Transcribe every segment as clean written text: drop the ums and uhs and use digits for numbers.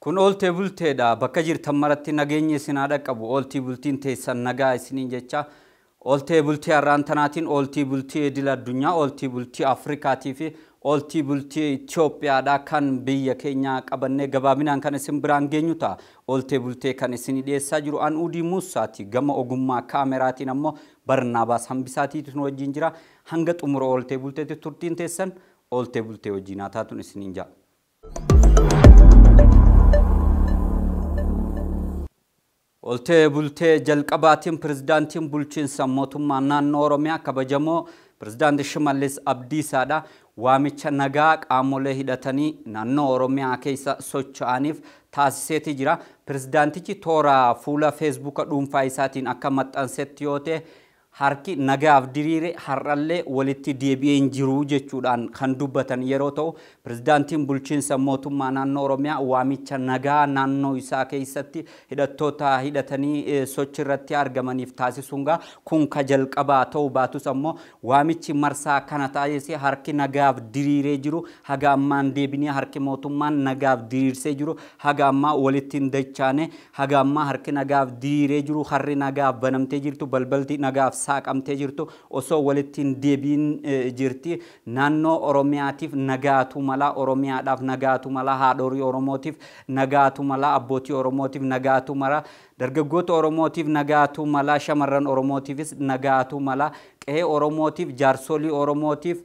Kun ooltee bulteedha. Bakka jirtan maratti nageenyi isin haa dhaqqabu. Ooltii bultiin teessan nagaa isiniin jecha. Ooltee bultii har'aan tanaatiin ooltii bultii idil addunyaa, ooltii bultii Afrikaatii fi ooltii bultii Itoophiyaadha kan biyya keenya qabannee gabaabinaan kan isin biraan geenyu ta'a. Ooltee bultee kan isin dhiyeessaa jiru an Udii Muusaati. Gama ogummaa kaameraatiin ammoo Barnaabaas Hambisaatiitu nu wajjin jira. Hanga xumura ooltee bulteetti turtiin teessan ooltee bultee wajjin haa taatuun isiniin ja'a. Ooltee bultee jalqabaatiin pirezidaantiin bulchiinsa mootummaa naannoo Oromiyaa kabajamoo pirezidaantii Shimallis Abdiisaadha. Waamicha nagaa qaamolee hidhatanii naannoo Oromiyaa keessa socho'aniif taasiseeti jira. Pirezidaantichi toora fuula feesbuuka dhuunfaa isaatiin akka maxxansetti yoo ta'e harki nagaaf diriire har'allee walitti deebi'ee hin jiru jechuudhaan kan dubbatan yeroo ta'u pirezidaantiin bulchiinsa mootummaa naannoo Oromiyaa waamicha nagaa naannoo isaa keessatti hidhattoota hidhatanii sochii irratti argamaniif taasisuun kun ka jalqabaa ta'uu baatus ammoo waamichi marsaa kana taasise harki nagaaf diriiree jiru haga ammaan deebinee harki mootummaan nagaaf diriirsee jiru haga ammaa walitti hin dachaane haga ammaa harki nagaaf diriiree jiru harri nagaaf banamtee jirtu balbalti nagaaf saaqamtee jirtu osoo walitti hin deebiin jirti. Naannoo Oromiyaatiif nagaatu mala, Oromiyaadhaaf nagaatu mala, haadhorii Oromootiif nagaatu mala, abbootii Oromootiif nagaatu mala, dargaggoota Oromootiif nagaatu mala, shamarran Oromootiifis nagaatu mala, qe'ee Oromootiif, jaarsolii Oromootiif,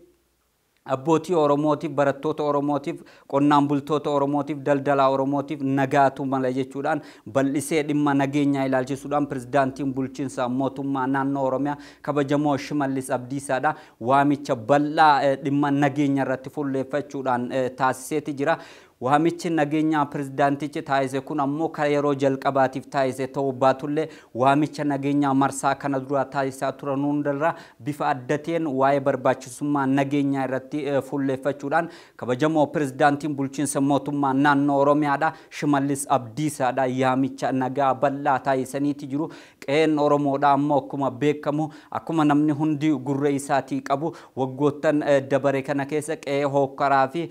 abbootii Oromootiif, barattoota Oromootiif, qonnaan bultoota Oromootiif, daldalaa Oromootiif nagaatu mala jechuudhaan bal'isee dhimma nageenyaa ilaalchisuudhaan pirezidaantiin bulchiinsa mootummaa naannoo Oromiyaa kabajamoo Shimallis Abdiisaadha. Waamicha bal'aa dhimma nageenya irratti fuulleeffachuudhaan taasiseeti jira. Waamichi nageenyaa pirezidaantichi taasise kun ammoo kan yeroo jalqabaatiif taasise ta'uu baatullee waamicha nageenyaa marsaa kana dura taasisaa turan hundarraa bifa adda ta'een waa'ee barbaachisummaa nageenyaa irratti fuulleeffachuudhaan kabajamoo pirezidaantiin bulchiinsa mootummaa naannoo Oromiyaadha Shimallis Abdiisaadha yaamicha nagaa bal'aa taasisaniiti jiru. Qe'een Oromoodha ammoo akkuma beekamu akkuma namni hundi gurra isaatii qabu waggoottan dabare kana keessa qe'ee hookkaraa fi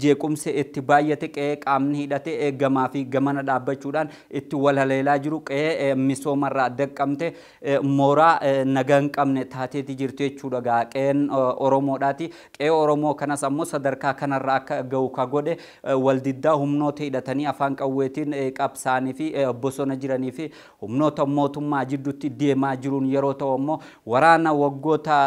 jeequmsi itti baay'ate qe'ee qaamni hidhate gamaa fi gamana dhaabbachuudhaan itti wal haleelaa jiru qe'ee misoomarraa daqqamte mooraa nagaa hin qabne taateeti jirtu jechuudha gaa qe'een Oromoodhaati. Qe'ee Oromoo kanas ammoo sadarkaa kanarraa akka ga'u ka godhe waldiddaa humnoota hidhatanii afaan qawweetiin qabsaanii fi bosona jiranii fi humnoota mootummaa jidduutti deemaa jiruun yeroo ta'u ammoo waraana waggoota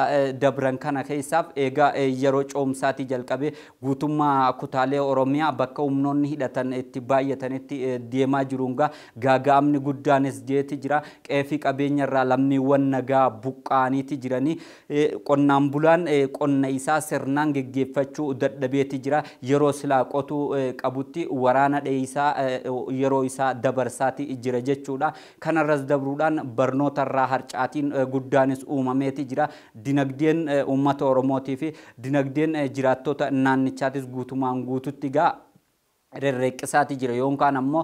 dabran kana keessaaf egaa yeroo coomsaatii jalqabee guutummaa kutaalee Oromiyaa bakka humnoonni hidhatan itti baay'atanitti deemaa jiruun gaaga'amni guddaanis jeeti jira. Qe'ee fi qabeenya irraa lammiiwwan nagaa buqqaaniiti jiranii qonnaan bulaan qonna isaa sirnaan geggeeffachuu dadhabeeti jira. Yeroo silaa qotuu qabutti waraana dheeyisaa yeroo isaa dabarsaati jira jechuudha. Kanarras dabruudhaan barnoota irraa harcaatiin guddaanis uumameeti jira. Dinagdeen uummata Oromootii fi dinagdeen jiraattota naannichaatis guutumaan guututti gaa rerreqqisaati jira yookaan ammoo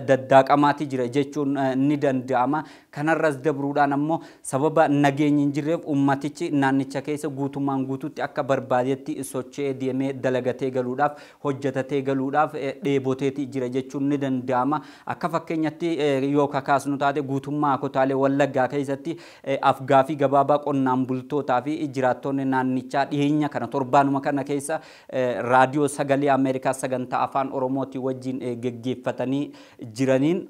daddaaqamaati jira jechuun ni danda'ama. Kanarras dabruudhaan ammoo sababa nageenyi hin jirreef ummatichi naannicha keessa guutumaan guututti akka barbaadetti socho'ee deemee dalagatee galuudhaaf hojjetatee galuudhaaf dheeboteeti jira jechuun ni danda'ama. Akka fakkeenyatti yoo kakaasnu taate guutummaa kutaalee Wallaggaa keessatti afgaafii gabaabaa qonnaan bultootaa fi jiraattonni naannichaa dhiyeenya kana torbaanuma kana keessa raadiyoo sagalee Ameerikaa sagantaa afaan Oromoo mootii wajjin geggeeffatanii jiraniin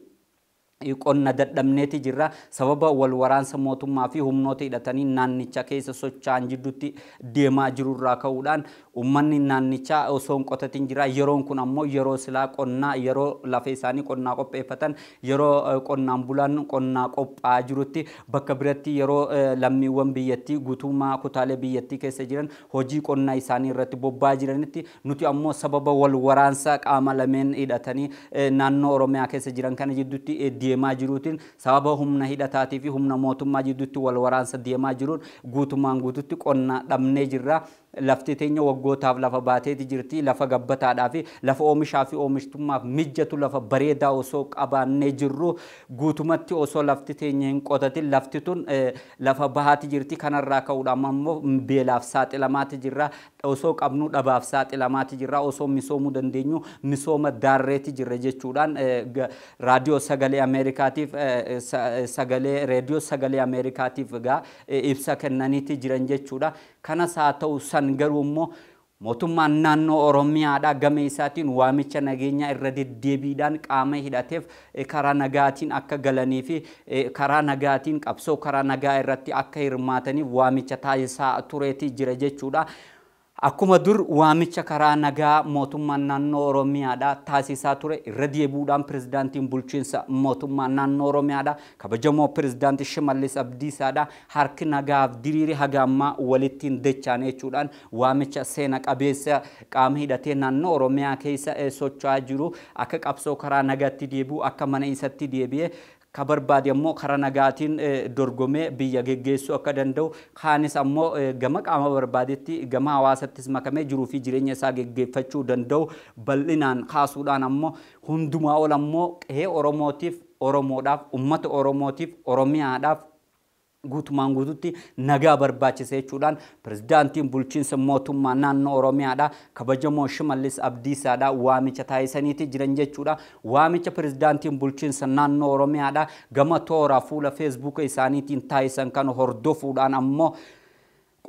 qonna dadhabneeti jirra. Sababa wal waraansa mootummaa fi humnoota hidhatanii naannicha keessa socho'an jidduutti deemaa jirurraa ka'uudhaan uummanni naannichaa osoo hin qotatin jira. Yeroon kun ammoo yeroo silaa qonnaa yeroo lafa isaanii qonnaa qopheeffatan yeroo qonnaan bulaan qonnaa qophaa'aa jirutti bakka biratti yeroo lammiiwwan biyyattii guutummaa kutaalee biyyattii keessa jiran hojii qonnaa isaanii irratti bobba'aa jiranitti nuti ammoo sababa wal waraansa qaama lameen hidhatanii naannoo Oromiyaa keessa jiran kana jidduutti deemaa jiruutiin sababa humna hidhataatii fi humna mootummaa jidduutti wal waraansa deemaa jiruun guutumaan guututti qonna dhabnee jirra. Lafti teenya waggootaaf lafa baateeti jirti. Lafa gabbataadhaa fi lafa oomishaa fi oomishtummaaf mijatu lafa bareedaa osoo qabaannee jirru guutumatti osoo lafti teenya hin qotatin lafti tun lafa bahaati jirti. Kanarraa ka'uudhaan ammoo beelaaf saaxilamaati jirra. Osoo qabnu dhabaaf saaxilamaati jirra. Osoo misoomuu dandeenyu misooma daarreeti jirra jechuudhaan raadiyoo sagalee Ameerikaatiif sagalee reediyoo sagalee Ameerikaatiif egaa ibsa kennaniiti jiran jechuudha. Kanas haa ta'u san garuu immoo mootummaan naannoo Oromiyaadhaa gama isaatiin waamicha nageenyaa irra deddeebiidhaan qaama hidhateef karaa nagaatiin akka galanii fi karaa nagaatiin qabsoo karaa nagaa irratti akka hirmaataniif waamicha taasisaa tureeti jira jechuudha. Akkuma dur waamicha karaa nagaa mootummaan naannoo Oromiyaadhaa taasisaa ture irra deebi'uudhaan pirezidaantiin bulchiinsa mootummaa naannoo Oromiyaadhaa kabajamoo pirezidaantii Shimallis Abdiisaadhaa harki nagaaf diriire haga ammaa walitti hin dachaane jechuudhaan waamicha seena qabeessa qaama hidhatee naannoo Oromiyaa keessa socho'aa jiru akka qabsoo karaa nagaatti deebi'u akka mana isatti deebi'ee ka barbaade ammoo karaa nagaatiin dorgomee biyya geggeessuu akka danda'u kaanis ammoo gama qaama barbaadetti gama hawaasattis makamee jiruu fi jireenya isaa geggeeffachuu danda'u bal'inaan kaasuudhaan ammoo hundumaa ol ammoo qe'ee Oromootiif Oromoodhaaf uummata Oromootiif Oromiyaadhaaf guutumaan guututti nagaa barbaachisa jechuudhaan pirezidaantiin bulchiinsa mootummaa naannoo Oromiyaadhaa kabajamoo Shimallis Abdiisaadhaa waamicha taasisaniiti jiran jechuudha. Waamicha pirezidaantiin bulchiinsa naannoo Oromiyaadhaa gama toora fuula feesbuuka isaaniitiin taasisan kan hordofuudhaan ammoo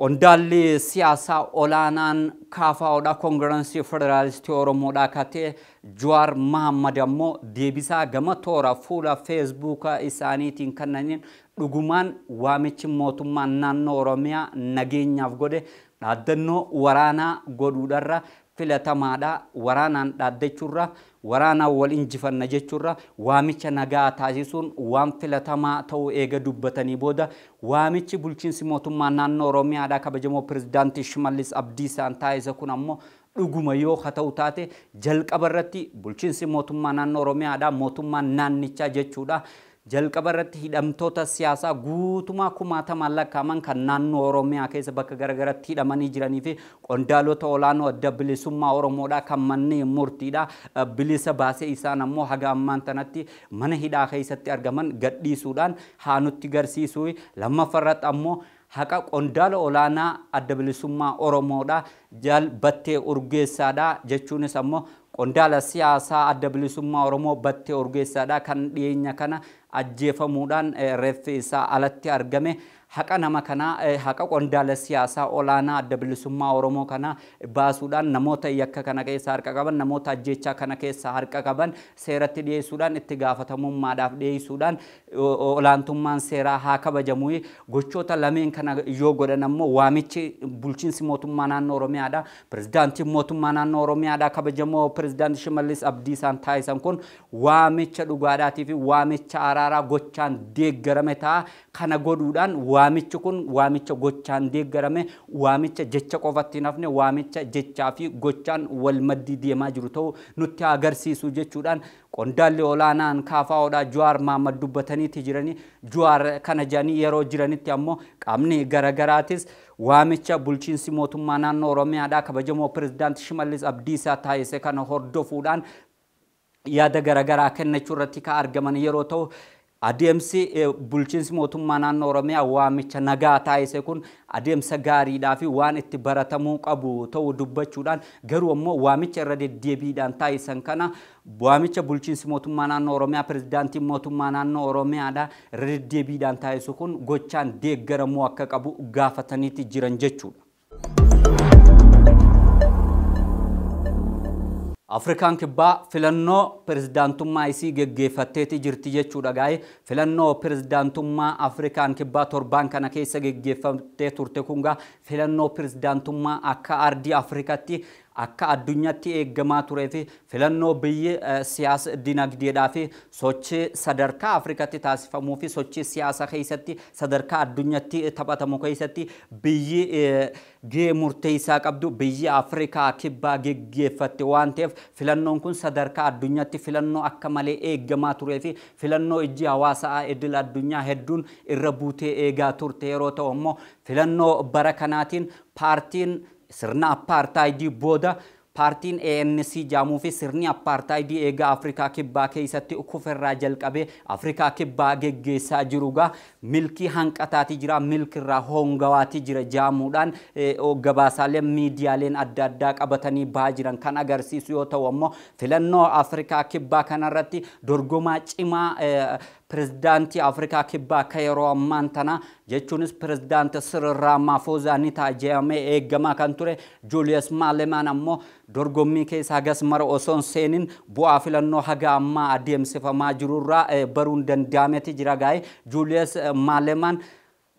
qondaalli siyaasaa olaanaan KFOdha Koongirensii Federaalistii Oromoodhaa akka ta'e Jawaar Mohammad ammoo deebisaa gama toora fuula feesbuuka isaaniitiin kennaniin dhugumaan waamichi mootummaan naannoo Oromiyaa nageenyaaf godhe dhaaddannoo waraanaa godhuudharra filatamaadha. Waraanaan dhaaddachuurra waraanaan wal injifanna jechuurra waamicha nagaa taasisuun waan filatamaa ta'uu eega dubbatanii booda waamichi bulchiinsi mootummaa naannoo Oromiyaadhaa kabajamoo pirezidaantii Shimallis Abdiisaan taasise kun ammoo dhuguma yoo haa ta'u taate jalqaba irratti bulchiinsi mootummaa naannoo Oromiyaadhaa mootummaa naannichaa jechuudha. Jalqaba irratti hidhamtoota siyaasaa guutumaa kumaatamaan lakkaa'aman kan naannoo Oromiyaa keessa bakka garaagaratti hidhamanii jiranii fi qondaalota olaanoo adda bilisummaa Oromoodhaa kan manneen murtiidhaa bilisa baasee isaan ammoo haga ammaan tanatti mana hidhaa keessatti argaman gadhiisuudhaan haa nutti garsiisuu. Lammaffaa irratti ammoo haqa qondaala olaanaa adda bilisummaa Oromoodhaa Jaal Battee Urgeessaadhaa jechuunis ammoo qondaala siyaasaa adda bilisummaa Oromoo Battee Urgeessaadhaa kan dhiyeenya kana ajjeefamuudhaan reeffi isaa alatti argame haqa nama kanaa haqa qondaala siyaasaa olaanaa adda bilisummaa Oromoo kana baasuudhaan namoota yakka kana keessa harka qaban namoota ajjeechaa kana keessa harka qaban seeratti dhiyeessuudhaan itti gaafatamummaadhaaf dhiyeessuudhaan olaantummaan seeraa haa kabajamu. Gochoota lameen kana yoo godhan ammoo waamichi bulchiinsi mootummaa naannoo Oromiyaadha. Pirezidaantiin mootummaa naannoo Oromiyaadha kabajamoo pirezidaantii Shimallis Abdiisaan taasisan kun waamicha dhugaadhaatii fi waamicha araaraa gochaan deeggarame ta'a. Kana godhuudhaan waamichi kun waamicha gochaan deeggarame waamicha jecha qofatti hin hafne waamicha jechaa fi gochaan wal maddii deemaa jiru ta'uu nutti agarsiisu jechuudhaan qondaalli olaanaan KFOdhaa Jawaar Mohammad dubbataniiti jiranii. Jawaar kana jedhanii yeroo jiranitti ammoo qaamni garaagaraatis waamicha bulchiinsi mootummaa naannoo Oromiyaadhaa kabajamoo pirezidaantii Shimallis Abdiisaa taasise kana hordofuudhaan yaada garaagaraa kennachuu irratti kan argaman yeroo ta'u adeemsi bulchiinsi mootummaa naannoo Oromiyaa waamicha nagaa taasise kun adeemsa gaariidhaa fi waan itti baratamuu qabu ta'uu dubbachuudhaan garuu ammoo waamicha irra deddeebiidhaan taasisan kana waamicha bulchiinsi mootummaa naannoo Oromiyaa pirezidaantiin mootummaa naannoo Oromiyaadhaa irra deddeebiidhaan taasisu kun gochaan deeggaramuu akka qabu gaafataniiti jiran jechuudha. Afrikaan kibbaa filannoo pirezidaantummaa isii geggeeffatteeti jirti jechuudha gaa'ee. Filannoo pirezidaantummaa Afrikaan kibbaa torbaan kana keessa geggeeffattee turte kun gaa filannoo pirezidaantummaa akka ardii Afrikaatti akka addunyaatti eeggamaa turee fi filannoo biyyi siyaasa dinagdeedhaa fi sochii sadarkaa Afrikaatti taasifamuu fi sochii siyaasa keessatti sadarkaa addunyaatti taphatamu keessatti biyyi gahee murteessaa qabdu biyyi Afrikaa kibbaa geggeeffatte waan ta'eef filannoon kun sadarkaa addunyaatti filannoo akka malee eeggamaa turee fi filannoo ijji hawaasaa idil addunyaa hedduun irra buutee eegaa turte yeroo ta'u ammoo filannoo bara kanaatiin paartiin Sirna apartaayidii booda paartiin ANC jaamuu fi sirni apartaayidii eegaa Afrikaa Kibbaa keessatti kuferraa jalqabee Afrikaa Kibbaa geggeessaa jirugaa milkii hanqataati jira, milkirraa hongawaati jira jaamuudhaan gabaasaaleen miidiyaaleen adda addaa qabatanii bahaa jiran kan agarsiisu yoo ta'u, ammoo filannoo Afrikaa Kibbaa kanarratti dorgomaa cimaa pirezidaantii Afrikaa Kibbaa akka yeroo ammaan tana jechuunis pirezidaanti Siril Ramaphosa ni ta'a jedhamee eeggamaa kan ture Julius Maalemaan ammoo dorgommii keessa hagas mara osoo hin seenin bu'aa filannoo haga ammaa adeemsifamaa jirurraa baruun danda'ameeti jira gaa'e. Julius Maalemaan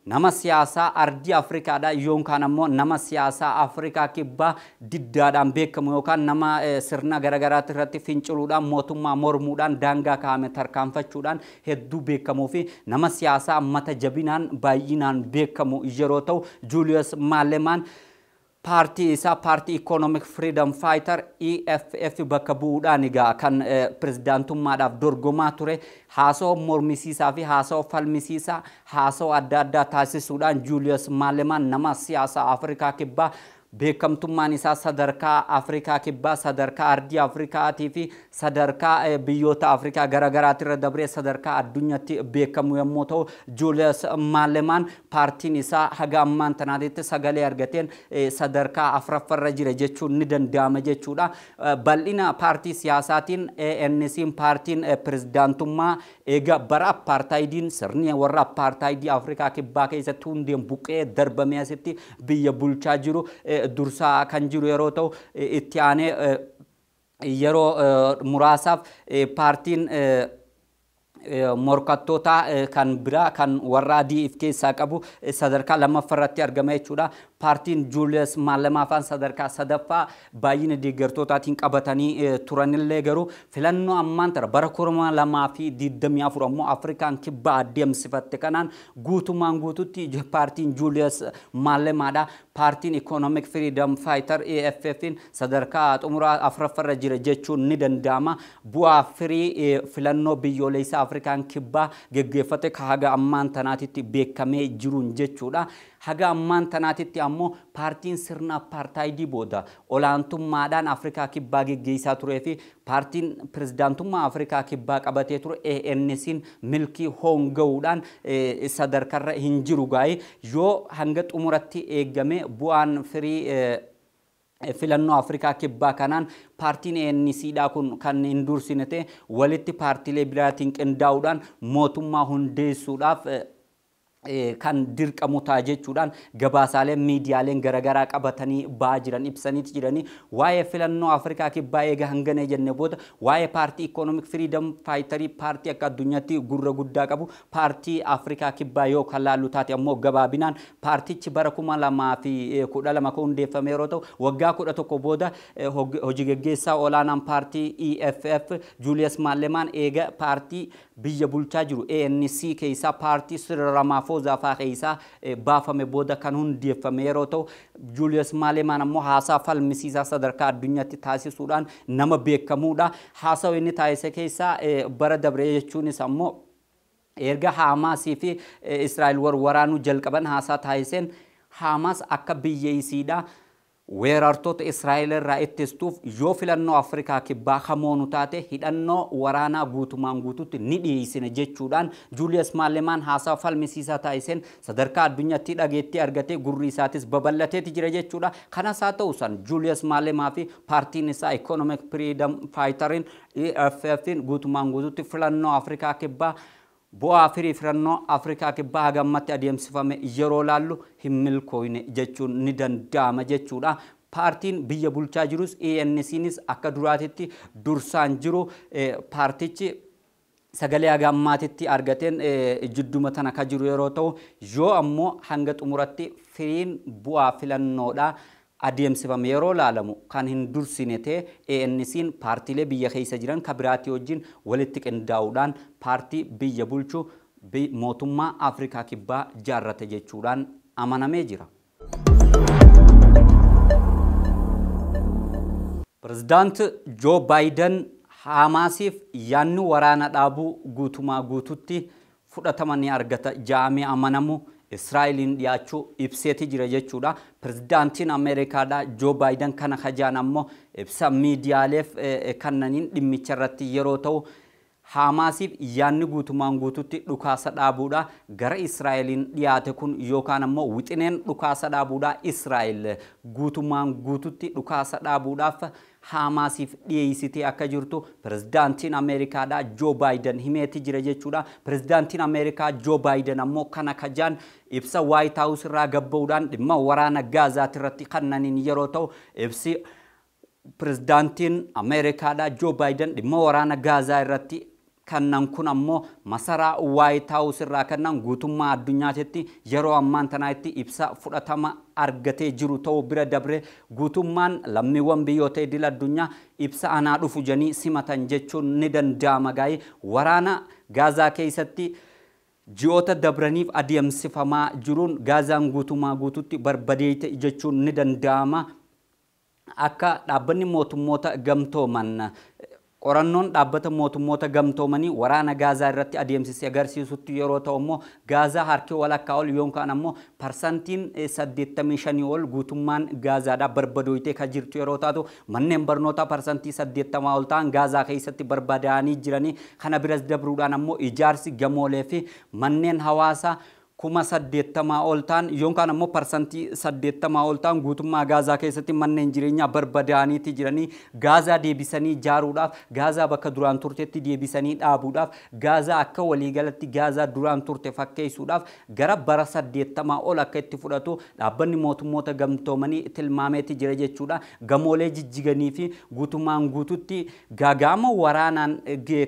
nama siyaasaa ardii Afrikaadha yookaan ammoo nama siyaasaa Afrikaa Kibbaa diddaadhaan beekamu yookaan nama sirna garaagaraatti irratti finciluudhaan, mootummaa mormuudhaan, daangaa kaa'ame tarkaanfachuudhaan hedduu beekamuu fi nama siyaasaa mata jabinaan baay'inaan beekamu yeroo ta'u, Julius Maalemaan paartii isaa paartii Economic Freedom Fighter EFF bakka bu'uudhaan egaa kan pirezidaantummaadhaaf dorgomaa ture. Haasawaa mormisiisaa fi haasawaa falmisiisaa, haasawaa adda addaa taasisuudhaan Julius Maalemaan nama siyaasaa Afrikaa Kibbaa beekamtummaan isaa sadarkaa Afrikaa Kibbaa, sadarkaa ardii Afrikaatii fi sadarkaa biyyoota Afrikaa garaagaraatti irra dabree sadarkaa addunyaatti beekamu yommuu ta'u, Julius Maalemaan paartiin isaa haga ammaan tanaatitti sagalee argateen sadarkaa afuraffarra jira jechuun ni danda'ama jechuudha. Bal'ina paartii siyaasaatiin ANC paartiin pirezidaantummaa eega bara apartaayidiin sirni warra apartaayidii Afrikaa Kibbaa keessatti hundeen buqqee darbamee asitti biyya bulchaa jiru dursaa kan jiru yeroo ta'u, itti aanee yeroo muraasaaf paartiin morkattoota kan biraa kan warra adii of keessaa qabu sadarkaa lammaffaarratti argama jechuudha. Paartiin Julius Maalemaa faan sadarkaa sadaffaa baay'ina deeggartootaatiin qabatanii turanillee, garuu filannoo ammaan tara bara 2024 ammoo Afrikaan Kibbaa adeemsifatte kanaan guutumaan guututti paartiin Julius Maalemaadha. Paartiin Economic Freedom Fighter EFF'n sadarkaa xumuraa afuraffarra jira jechuun ni danda'ama. Bu'aa firii filannoo biyyoolessaa Afrikaan Kibbaa geggeeffate ka haga ammaan tanaatitti beekamee jiruun jechuudha. Haga ammaan tanaatitti ammoo paartiin sirna apartaayidii booda olaantummaadhaan Afrikaa Kibbaa geggeessaa turee fi paartiin pirezidaantummaa Afrikaa Kibbaa qabatee ture ANC'n milkii hoonga'uudhaan sadarkarra hin jiru gaa'e. Yoo hanga xumuratti eegame bu'aan firii filannoo Afrikaa Kibbaa kanaan paartiin ANC dha kun kan hin dursine ta'e walitti paartiilee biraatiin qindaa'uudhaan mootummaa hundeessuudhaaf kan dirqamu ta'a jechuudhaan gabaasaaleen miidiyaaleen garaagaraa qabatanii ba'aa jiran ibsaniiti jiranii. Waa'ee filannoo Afrikaa Kibbaa eega hangana jenne booda, waa'ee paartii Economic Freedom Fighterii, paartii akka addunyaatti gurra guddaa qabu paartii Afrikaa Kibbaa yoo kan laallu taate ammoo, gabaabinaan paartichi bara 2012 kan hundeeffame yeroo ta'u, waggaa 11 booda hojii geggeessaa olaanaan paartii EFF Julius Maalemaan eega paartii biyya bulchaa jiru ANC keessaa, paartii Cyril Ramaphosa fa'aa keessaa baafame booda kan hundeeffame yeroo ta'u, Julius Maalemaan ammoo haasaa falmisiisaa sadarkaa addunyaatti taasisuudhaan nama beekamuudha. Haasawa inni taasise keessaa bara dabre jechuunis ammoo erga Haamaasii fi Israa'el war waraanuu jalqaban haasaa taasiseen, Haamaas akka biyya isiidha weerartoota Israa'el irraa ittistuuf yoo filannoo Afrikaa Kibbaa hamoonu taate hidhannoo waraanaa guutumaan guututti ni dhiyeessina jechuudhaan Julius Maalemaan haasaa falmisiisaa taasiseen sadarkaa addunyaatti dhageettii argatee gurri isaatis babal'ateeti jira jechuudha. Kanas haa ta'u san Julius Maalemaa fi paartiin isaa Economic Freedom Fighterin EFF'n guutumaan guututti filannoo Afrikaa Kibbaa, bu'aa firii filannoo Afrikaa Kibbaa hagammatti adeemsifame yeroo laallu hin milkooyne jechuun ni danda'ama jechuudha. Paartiin biyya bulchaa jirus ANCnis akka duraatitti dursaan jiru. Paartichi sagalee haga ammaatitti argateen jidduma tana ka jiru yeroo ta'u, yoo ammoo hanga xumuratti firiin bu'aa filannoodha adeemsifame yeroo laalamu kan hin dursine ta'e, ANC'n paartiilee biyya keessa jiran ka biraatii wajjin walitti qindaa'uudhaan paartii biyya bulchu mootummaa Afrikaa Kibbaa jaarrate jechuudhaan amanamee jira. Pirezidaant Joo Baayiden Haamaasiif yaanni waraana dhaabuu guutumaa guututti fudhatama ni argata ja'amee amanamu Israa'eliin dhiyaachuu ibseeti jira jechuudha. Pirezidaantiin Ameerikaadha Joo Baayiden kana kajaan ammoo ibsa miidiyaaleef kannaniin dhimmicha irratti yeroo ta'u, Haamaasiif yaadni guutumaan guututti dhukaasa dhaabuudha gara Israa'eliin dhiyaate kun yookaan ammoo wixineen dhukaasa dhaabuudha Israa'el guutumaan guututti dhukaasa dhaabuudhaaf Haamaasiif dhiyeessitee akka jirtu pirezidaantiin Ameerikaadha Joo Baayiden himeeti jira jechuudha. Pirezidaantiin Ameerikaa Joo Baayiden ammoo kana kajaan ibsa Waayit Haawus irraa gabba'uudhaan dhimma waraana Gaazaati irratti kannaniin yeroo ta'u, ibsi pirezidaantiin Ameerikaadha Joo Baayiden dhimma waraana Gaazaa irratti kannan kun ammoo masaraa Waayit Haawus irraa kannan guutummaa addunyaatitti yeroo ammaan tanaatti ibsa fudhatama argatee jiru ta'uu bira dabre guutummaan lammiiwwan biyyoota idil addunyaa ibsa anaa dhufu janii simatan jechuun ni danda'ama. Gaa'ii waraana Gaazaa keessatti ji'oota dabraniif adeemsifamaa jiruun Gaazaan guutummaa guututti barbadeeyte jechuun ni danda'ama. Akka dhaabbanni mootummoota gamtooman qorannoon dhaabbata mootummoota gamtoomanii waraana Gaazaa irratti adeemsisee agarsiisutti yeroo ta'u immoo Gaazaa harki walakkaa ol yookaan ammoo parsantiin 85 ol guutummaan Gaazaadhaa barbadooytee kan jirtu yeroo taatu, manneen barnootaa parsantii 80 ol ta'an Gaazaa keessatti barbadaa'anii jiranii. Kana biras dabruudhaan ammoo ijaarsi gamoolee fi manneen hawaasaa 80,000 ol ta'an yookaan ammoo parsantii 80 ol ta'an guutummaa Gaazaa keessatti manneen jireenyaa barbadaa'aniiti jiranii. Gaazaa deebisanii ijaaruudhaaf, Gaazaa bakka duraan turtetti deebisanii dhaabuudhaaf, Gaazaa akka waliigalatti Gaazaa duraan turte fakkeessuudhaaf gara bara 80 ol akka itti fudhatu dhaabbanni mootummoota gamtoomanii tilmaameeti jira jechuudha. Gamoolee jijjiganii fi guutummaan guututti gaagaama waraanaan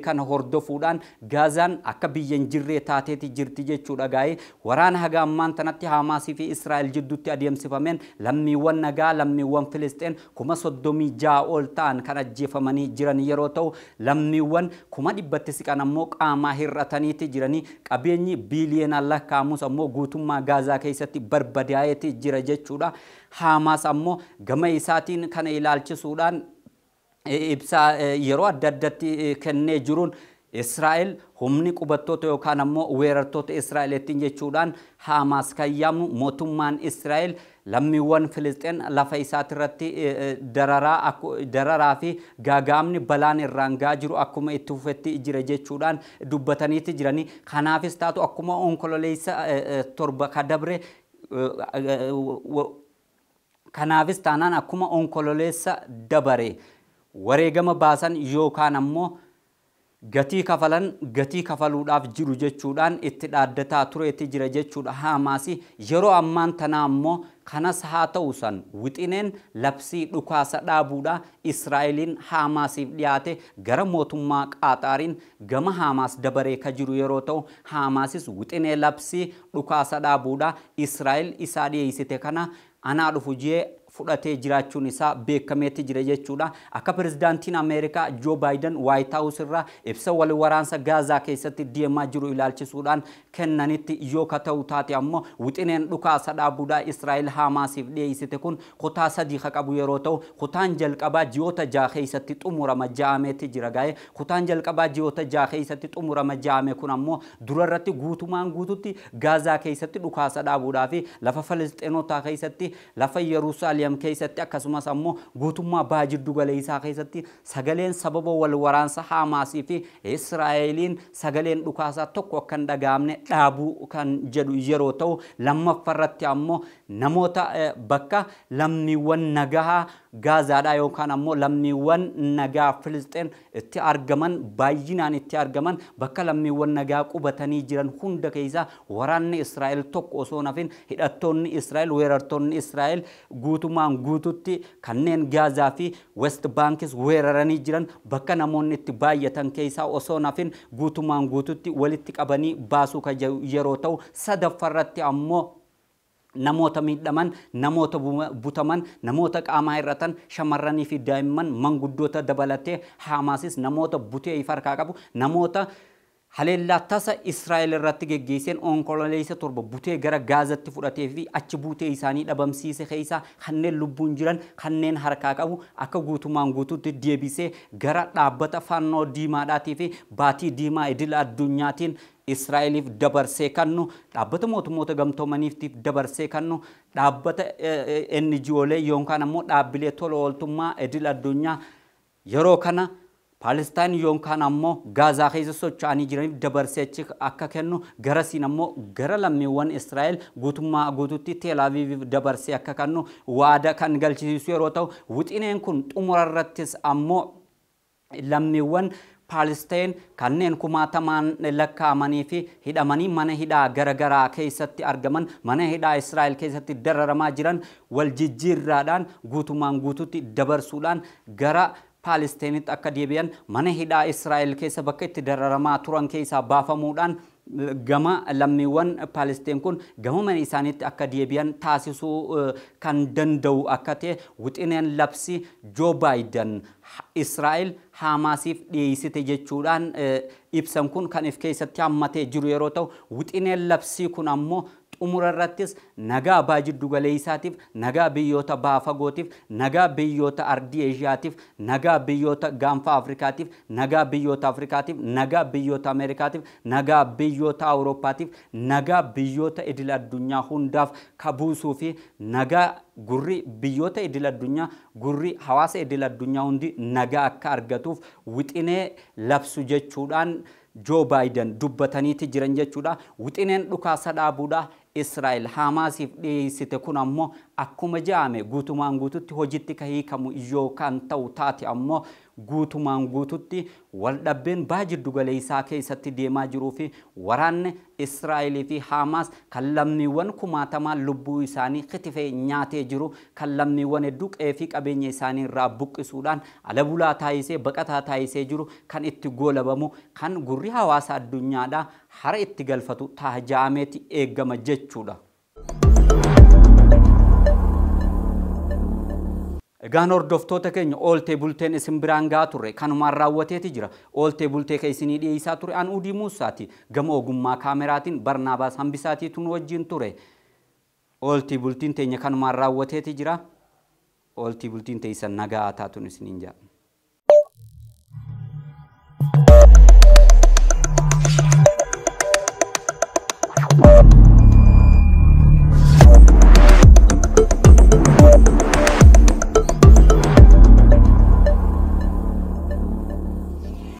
kana hordofuudhaan Gaazaan akka biyya hin jirree taateeti jirti jechuudha. Gaa'ee waraana haga ammaan tanatti Haamaasii fi Israa'el jidduutti adeemsifameen lammiiwwan nagaa lammiiwwan Filisxeen 36,000 ol ta'an kan ajjeefamanii jiran yeroo ta'u, lammiiwwan 100,000tti siqan ammoo qaamaa hir'ataniiti jiranii. Qabeenyi biiliyoonaan lakkaa'amus ammoo guutummaa Gaazaa keessatti barbadaa'eeti jira jechuudha. Haamaas ammoo gama isaatiin kana ilaalchisuudhaan ibsa yeroo adda addatti kennee jiruun Israa'el humni qubattoota yookaan ammoo weerartoota Israa'eliitiin jechuudhaan Haamaas kan yaamu mootummaan Israa'el lammiiwwan Filisxeen lafa isaatirratti dararaa fi gaagaamni balaan irraan gahaa jiru akkuma itti fufetti jira jechuudhaan dubbataniiti jiranii. Kanaafis taatu akkuma Onkololeessa 7 ka dabre, kanaafis taanaan akkuma Onkololeessa dabare wareegama baasan yookaan ammoo gatii kafalan gatii kafaluudhaaf jiru jechuudhaan itti dhaaddataa tureetti jira jechuudha. Haamaasi yeroo ammaan tanaa ammoo kanas haa ta'u san wixineen labsii dhukaasa dhaabuudha Israa'eliin Haamaasiif dhiyaate gara mootummaa Qaaxaariin gama Haamaas dabaree ka jiru yeroo ta'u, Haamaasis wixinee labsii dhukaasa dhaabuudha Israa'el isaa dhiyeessite kana anaa dhufu jee fudhatee jiraachuun isaa beekameetti jira jechuudha. Akka pirezidaantiin Ameerikaa Joo Baayiden Waayit Haawus irraa ibsa wal waraansa Gaazaa keessatti deemaa jiru ilaalchisuudhaan kennanitti yoo ka ta'u taate ammoo wixineen dhukaasa dhaabuudhaa Israa'el Haamaasiif dhiyeessite kun kutaa 3 ka qabu yeroo ta'u, kutaan jalqabaa ji'oota 6 keessatti xumurama ja'ameetti jira gaa'e. Kutaan jalqabaa ji'oota 6 keessatti xumurama ja'ame kun ammoo durarratti guutumaan guututti Gaazaa keessatti dhukaasa dhaabuudhaa fi lafa Filisxeenotaa keessatti, lafa Yerusaalem keessatti, akkasumas ammoo guutummaa baha jiddu galeessaa keessatti sagaleen sababa wal waraansa Haamaasii fi Israa'eliin sagaleen dhukaasaa tokko akka hin dhaga'amne dhaabuu kan jedhu yeroo ta'u, lammaffaarratti ammoo namoota bakka lammiiwwan nagahaa Gaazaadhaa yookaan ammoo lammiiwwan nagaa Filisxeen itti argaman baay'inaan itti argaman bakka lammiiwwan nagaa qubatanii jiran hunda keessaa waraanni Israa'el tokko osoo hin hafin hidhattoonni Israa'el weerartoonni Israa'el guutumaan guututti kanneen Gaazaa fi West Baankis weeraranii jiran bakka namoonni itti baay'atan keessaa osoo hin hafin guutumaan guututti walitti qabanii baasuu kan yeroo ta'u, sadaffaarratti ammoo namoota miidhaman, namoota butaman, namoota qaamaa hir'atan, shamarranii fi daa'imman manguddoota dabalatee Haamaasis namoota butee if harkaa qabu namoota haleellaa tasa Israa'el irratti geggeesseen Onkololeessa 7 butee gara Gaazatti fudhatee fi achi buutee isaanii dhabamsiise keessaa kanneen lubbuun jiran kanneen harkaa qabu akka guutumaan guutuutti deebisee gara dhaabbata fannoo diimaadhaatii fi baatii diimaa idil addunyaatiin Israa'eliif dabarsee kennu, dhaabbata mootummoota gamtoomaniif dabarsee kennu, dhaabbata NGOlee yookaan ammoo dhaabbilee tola ooltummaa idil addunyaa yeroo kana Palestaan yookaan ammoo Gaazaa keessa socho'anii jiraniif dabarsee achi akka kennu, garasiin ammoo gara lammiiwwan Israa'el guutummaa guutuutti Tel Aviiviif dabarsee akka kennu waada kan galchisiisu yeroo ta'u, wixineen kun xumura irrattis ammoo lammiiwwan Palestaan kanneen kumaatamaan lakkaa'amanii fi hidhamanii mana hidhaa garagaraa keessatti argaman, mana hidhaa Israa'el keessatti dararamaa jiran wal jijjiirraadhaan guutumaan guutuutti dabarsuudhaan gara Palesteenitti akka deebi'an, mana hidhaa Israa'el keessa bakka itti dararamaa turan keessaa baafamuudhaan gama lammiiwwan Palesteen kun gama mana isaaniitti akka deebi'an taasisuu kan danda'u akka ta'e wixineen labsi Joo Baayiden Israa'el Haamaasiif dhiyeessite jechuudhaan ibsan kun kan if keessatti hammatee jiru yeroo ta'u, wixineen labsii kun ammoo xumura irrattis nagaa baha jiddu galeessaatiif, nagaa biyyoota baha fagootiif, nagaa biyyoota ardii Eeshiyaatiif, nagaa biyyoota gaanfa Afrikaatiif, nagaa biyyoota Afrikaatiif, nagaa biyyoota Ameerikaatiif, nagaa biyyoota Awurooppaatiif, nagaa biyyoota idil addunyaa hundaaf kabuusuu fi nagaa gurri biyyoota idil addunyaa, gurri hawaasa idil addunyaa hundi nagaa akka argatuuf wixinee labsu jechuudhaan Joo Baayiden dubbataniiti jiran jechuudha. Wixineen dhukaasa dhaabuudha Israa'el Haamaasiif dhiyeessite kun ammoo akkuma jedhame guutumaan guututti hojiitti kan hiikamu yookaan ta'u taate ammoo guutumaan guututti waldhabbeen baha jiddu galeessaa keessatti deemaa jiruu fi waraanni Israa'elii fi Haamaas kan lammiiwwan kumaatamaa lubbuu isaanii kitifee nyaatee jiru, kan lammiiwwan hedduu qe'ee fi qabeenya isaanii irraa buqqisuudhaan ala bulaa taasisee baqataa taasisee jiru kan itti goolabamu, kan gurri hawaasa addunyaadhaa hara itti galfatu taajaameeti eegama jechuudha. Egaan hordoftoota keenya ooltee bulteen isin biraan gahaa turre kanumaan raawwateeti jira. Ooltee bultee kan isinii dhiyeessaa ture an Udii Muusaati. Gama ogummaa kaameraatiin Barnaabaas Hambisaatiitu nu wajjin ture. Ooltii bultiin teenya kanumaan raawwateeti jira. Ooltii bultiin teessan nagaa taatuun isiniin jedha.